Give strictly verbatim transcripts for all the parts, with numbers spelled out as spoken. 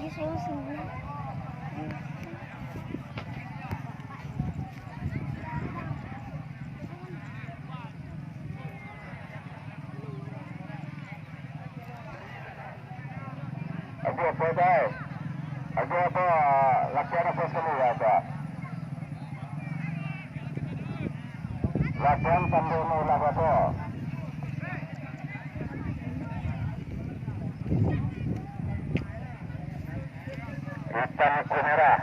Ajo, apo, Dai? Ajo, apo, latihan apo sakali, yo, apo? Latihan tando ulah apo? Hitam ku merah.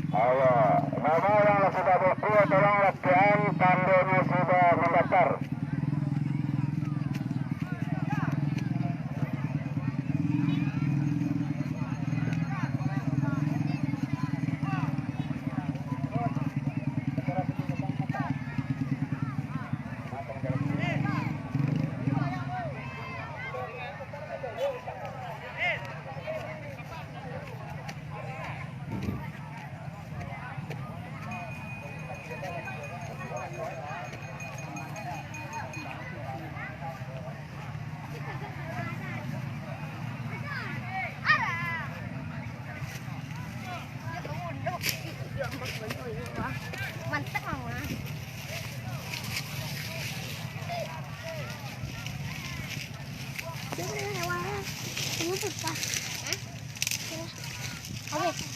Ayo, mama yang sudah bukua, tolong latihan, tandonyo sudah mandaftar. Mantap, Mama. Ini susah. Hah? Oke.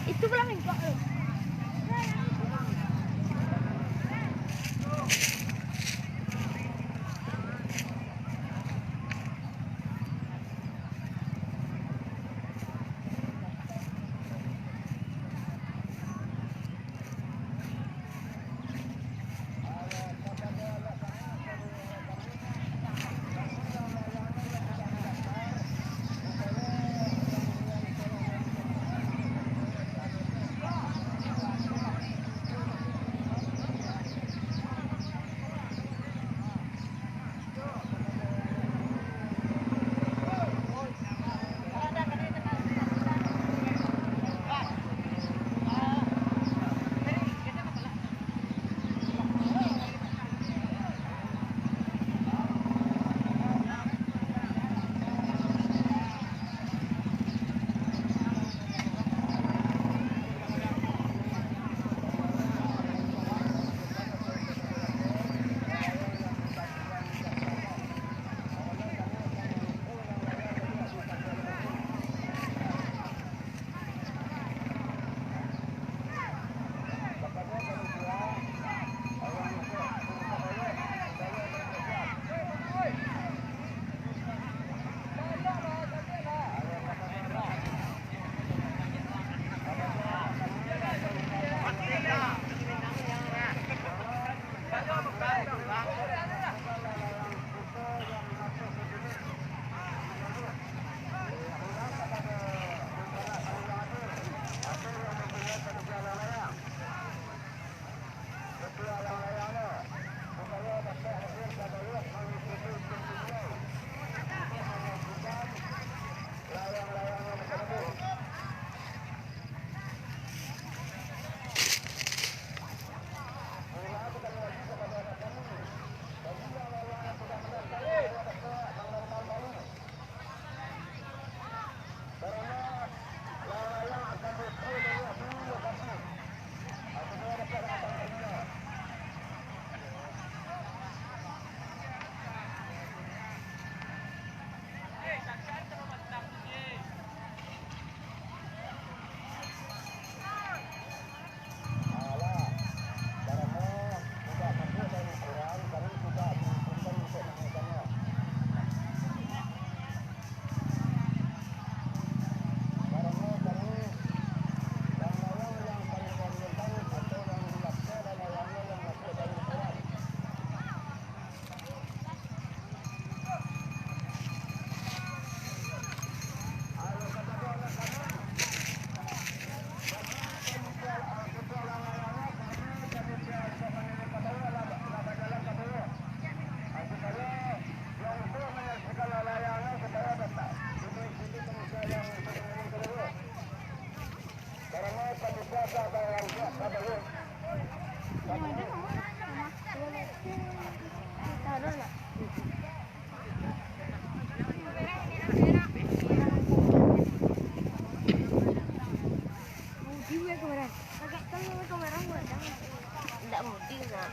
Itu pulang bengkok tu. Ndak mudi nak.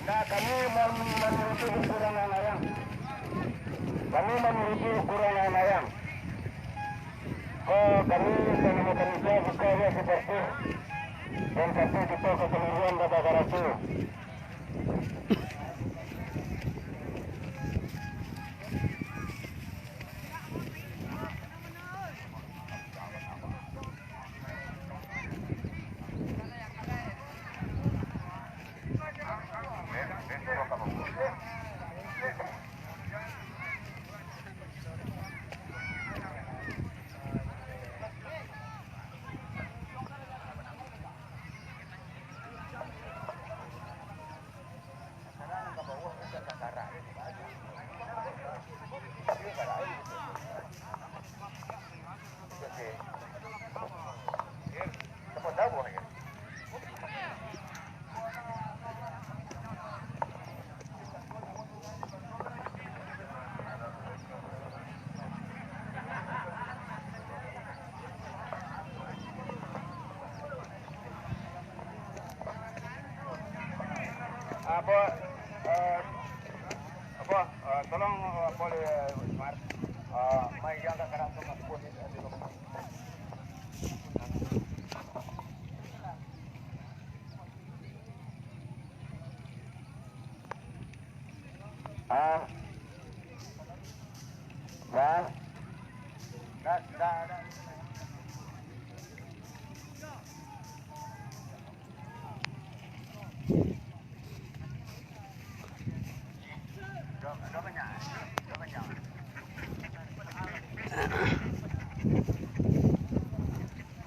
Nah, kami mem-, memiliki ukuran yang layang. Kami memiliki ukuran yang layang. Ko kami sanamo panitia buka dia seperti dan satu juta keseluruhan Bapak Karatu. Apo, eh, apo, eh, tolong, eh, apo, eh, Mar, eh, mai yang ka karang tu, Mas, pun, eh, di rumah. Ah. Dah. Dah, dah, dah. Dah, dah banyak. Dah banyak.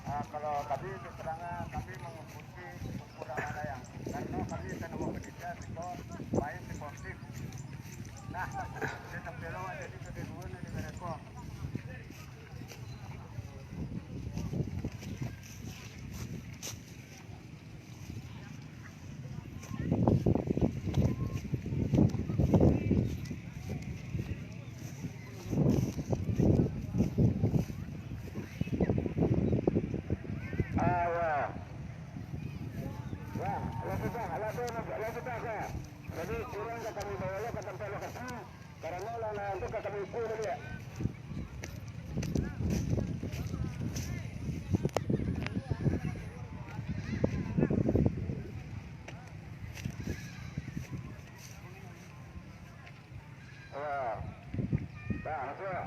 Ah, kalau kami terus terang, kami mengikuti Kurang ada yang, karena kami kan mau bekerja, siko main sportif. Nah, dia tampil awak jadi kedua-dua ni di Merekong. Ah, ya. Ya, alah susah, alah tu, alah susah, ya. Jadi, kurang ka kami bawa ka tampek lokasi, karano lah, lah, tu ka kami ukur tadi, ya. Ya. Dah, masuk.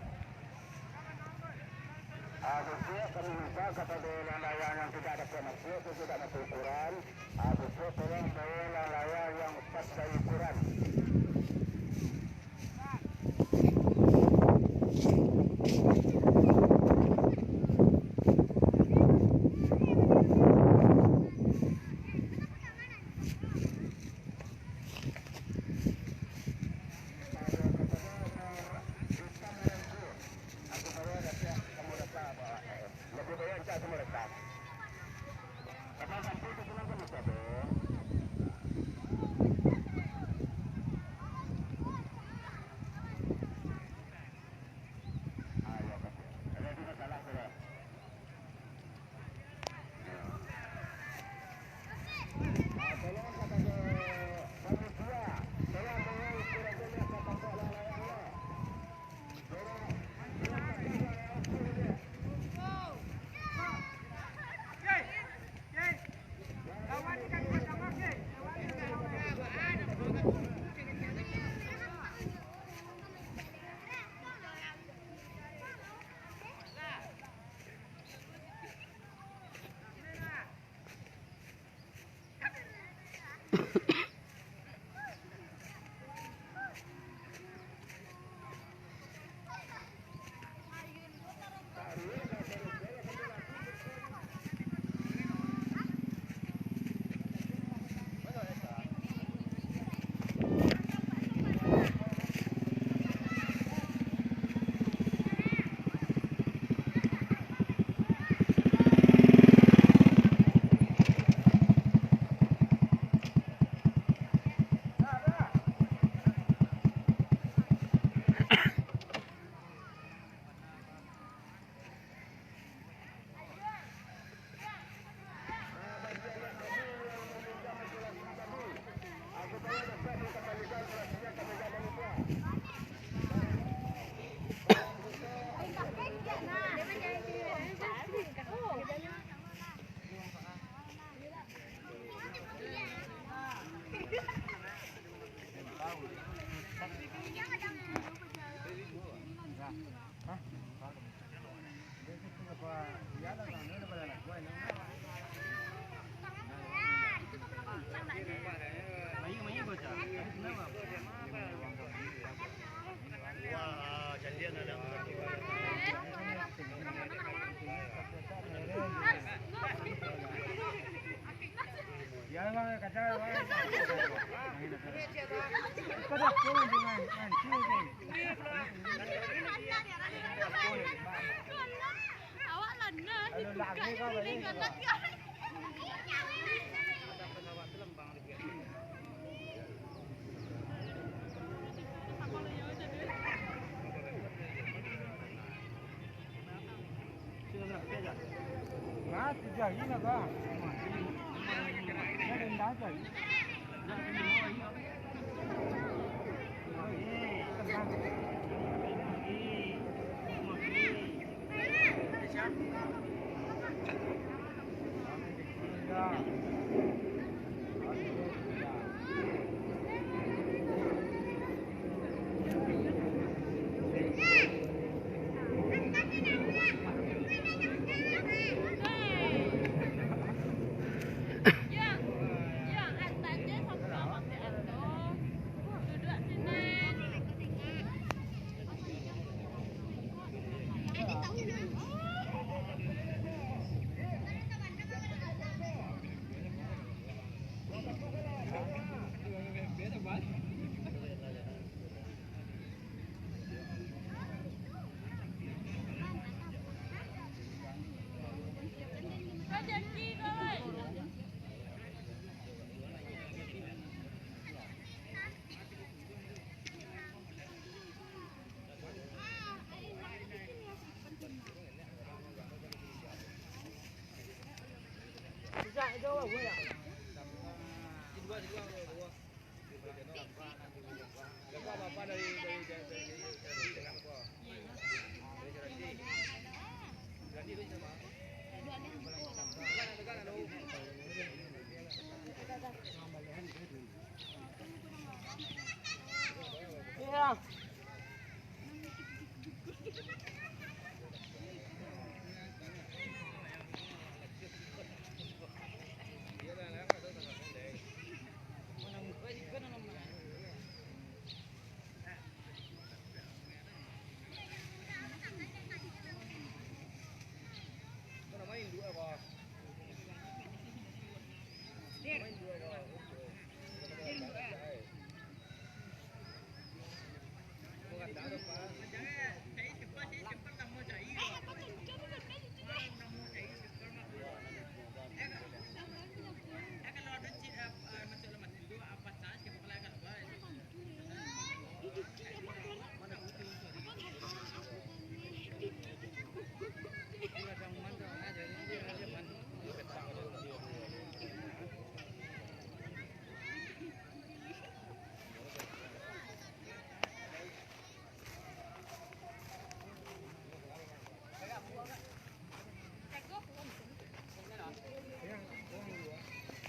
Ah, besok kami minta kepada layang-layang yang tidak dapat masuk, itu tidak masuk ukuran. Ah, besok tolong bawa layang-layang yang pas dari ukuran.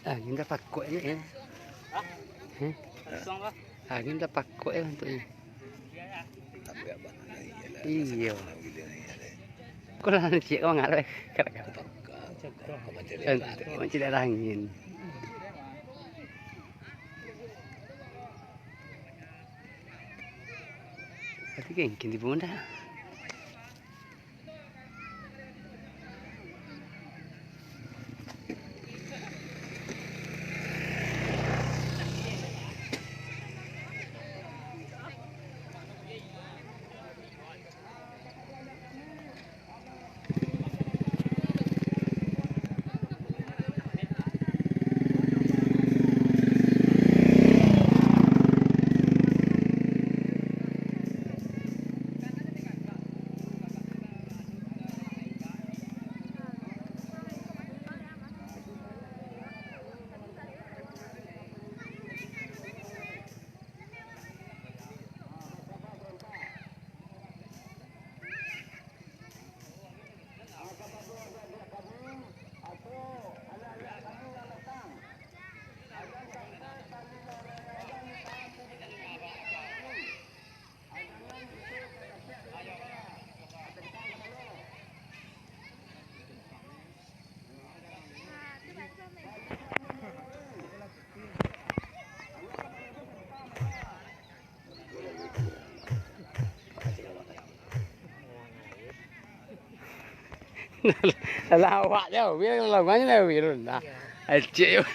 Angin dah pakok ni, eh. Hah? Angin dah pakok ya untuknya. Iyo. Kok lah ciek kau ngarep. Kau ciek angin. Tapi kan kini pun dah. Lawak je, Wil, lawangnyo lah, Wil. Nah, acik.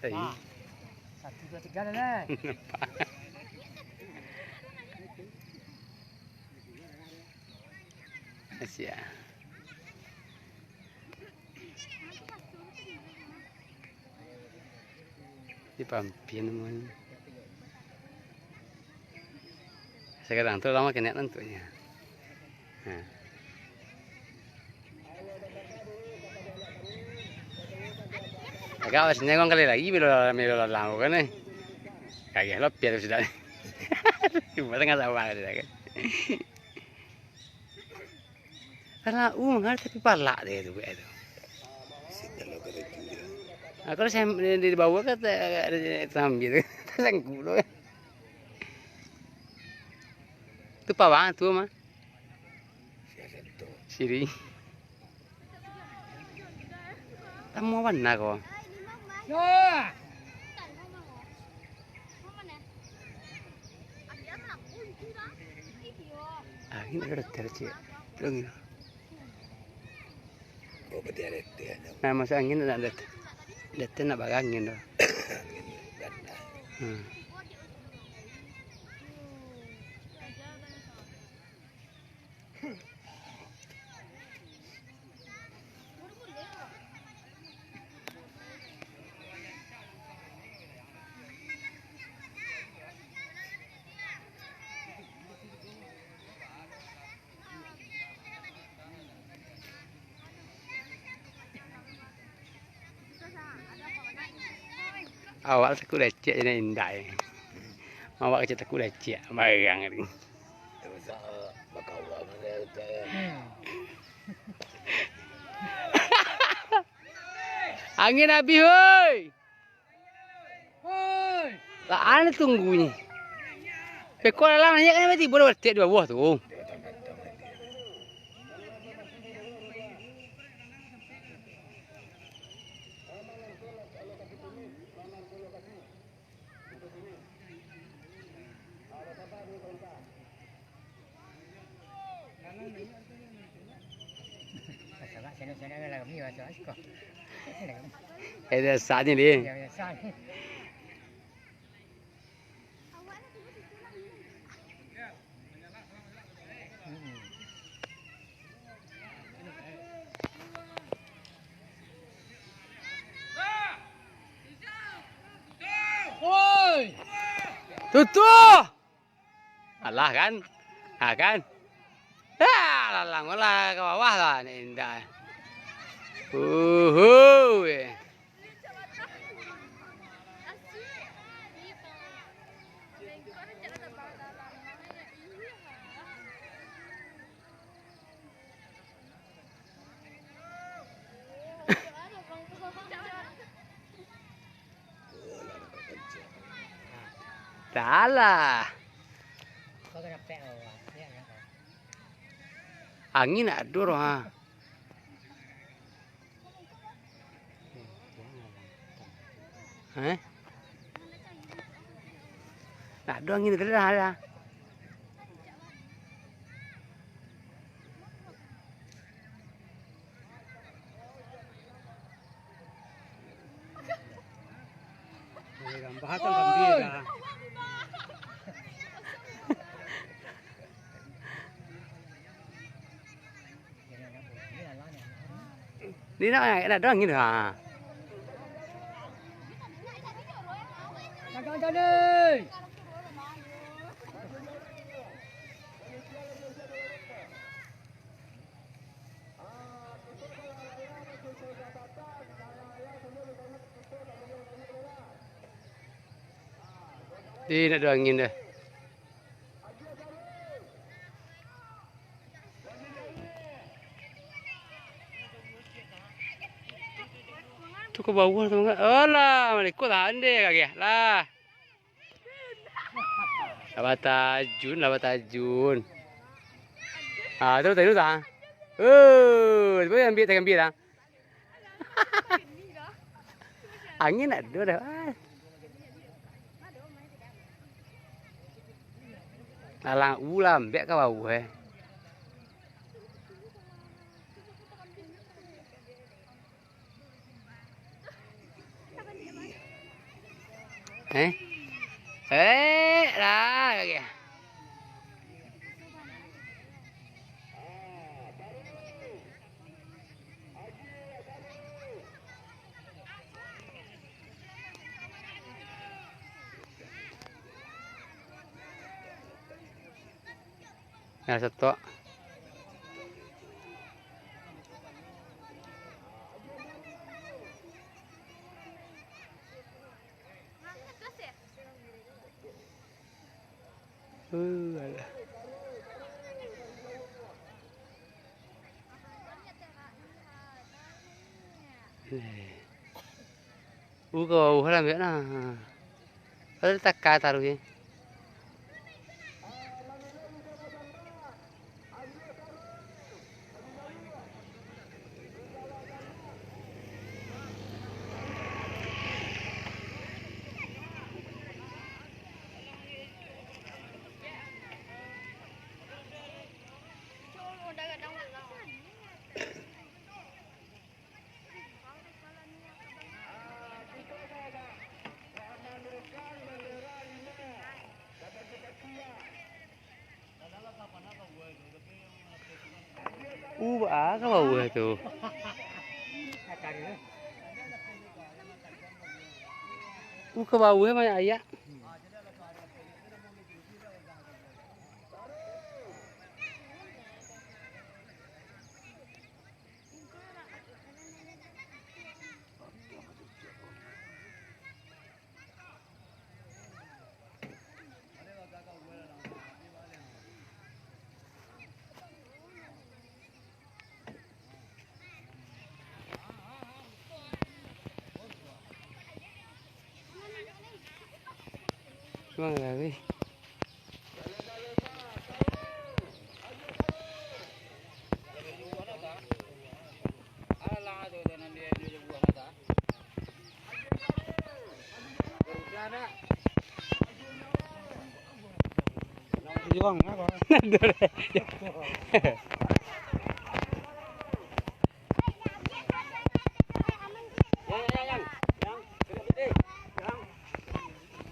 Tadi. Wah. Satu, dua, tiga dah, dah. Asia. Di pampin namonyo. Sakarang tu lamo kenek nantuaknyo. Ha. Agak awak sini kali lagi bilo, bilo lalang kan, eh. Kagak lo pian sudah. Cuma tengah sawah dia kan. Alah, uh, mangaruh tapi palak dia tu, buat tu. Sinyal lo kereta dia. Aku rasa di, di bawah kan tak ada sambil tu. Tersangkut tu. Tu pawang tu mah. Siri. Tamu bana ko. Ah, ini ada hotel, cik. Belum ini. Nah, masuk angin nak dat-, datang nak barang angin tu. Hmm. Awak takut lecek je nak indak, eh. Awak kecil takut lecek, barang ni. Angin abih, oi. Lah, ane tunggunyo. Beko lalang naiak kan tibo dah batik dua buah tu. Eh, biaso ni, Li. Oi! Tutuah! Alah kan? Ha kan? Ha, lalang lah ka bawah lah, nak indak. Uhu, eh. Salah. Angin ado doh, ha. Eh? Ado angin tadi dah, dah. Ni nak, nak doang gitu, ha. Di, nak ado angin dah. Tu ka bawah tu, alah, malikut lah, ande kagak lah. Lah batajun, lah batajun. Ah, tu tadi tu tah. Oh, tibo ambiak, tak ambiak tah. Angin ado dah, ah. Alang ulam, bek ka bawah, eh. Eh? Eh, lah, lagi. Ya, satu. Uh, alah. Eh. Uh, ka bawah lah, ambiak nah. Kalau taka taruh je. Uh, baa ka bawah tu. Uh, ka bawah banyak aia. Mang Rawi.